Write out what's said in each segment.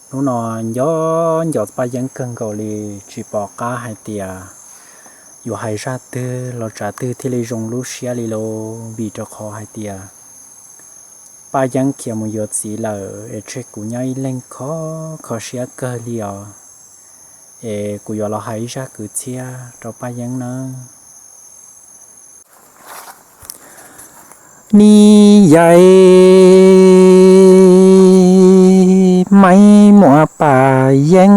Hnub no nco nco Paj Yeeb kawg nkaus li, tsis pom qab hais tias yuav hais zaj twg los tsav twg thiaj li zoo lub siab li lauj, vim rau qhov hais tias Paj Yeeb khiav mus yuav txiv lawm es tseg kuv nyob ib leeg kho kho siab kawg li os. Es kuv yuav los hais ib zaj kwv txhiaj rau Paj Yeeb nawb. Nim yog Maiv Muas Paj Yeeb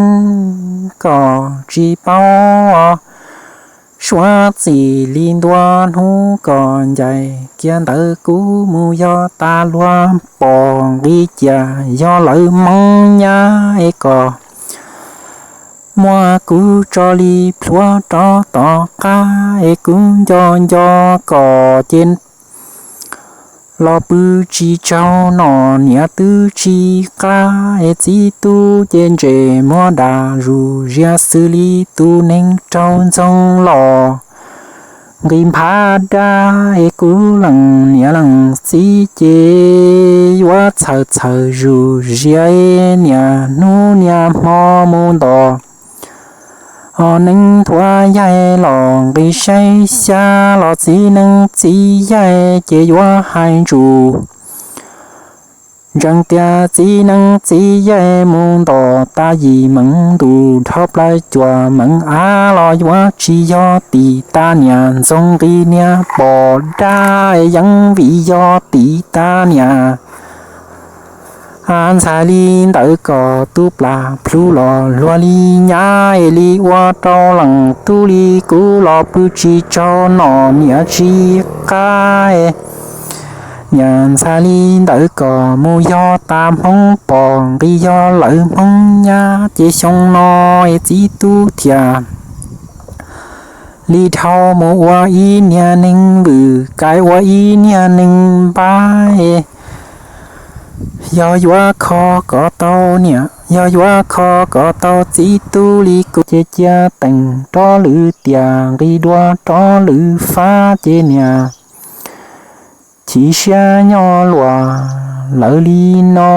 kom tsis paub, suav txim li ntua hnub kom ncaim kiag ntawd kuv mus yog tas luag pom nqi cia yog lawv Hmoob nyab es kom muab kuv tso li plhuav rov tom qab es kuv nco nco kom ces los pw tsis tsaug, nom niam twb tsis qab es txiv tub ces ntses muab dag zus ziab xws li tus neeg raug ntxoog los nqis nphav dab es kuv leej niam leej txiv ces yuav txhawj txhawj zus ziab, niaj hnub niaj hmo mus ntos os neeb thuav yaig los nqis saib xyab los txiv neeb txiv yaig ces yuav hais ntsus ntsees tias txiv neeb txiv yaig mus ntos tas yim meej ntuj dhau plaws cuaj meej av los yuav tsis yog tim tas niam, ntxoog nqis niag pom dab yeeb vim yog tim tas niam. Ntxhais li ntawd kom tub plas plhu los luag li nyab es li ua rau leej tub li kuv los pw tsis tsaug, nom niam tsis qab. Niam ntxhais li ntawd kom mus yog tas Hmoob pom nqi yog lawv Hmoob nyab ces xyoo no es txiv tub thiaj li dhau mus ua ib niag neeg vwm, kav ua ib niag neeg npab. Yog yuav kho kom tau niam, yog yuav kho kom tau txiv tub li kuv ces cia teem rov lwm tiam, nqis dua rov lwm fab ces niam chim siab nyob luag lawv li no.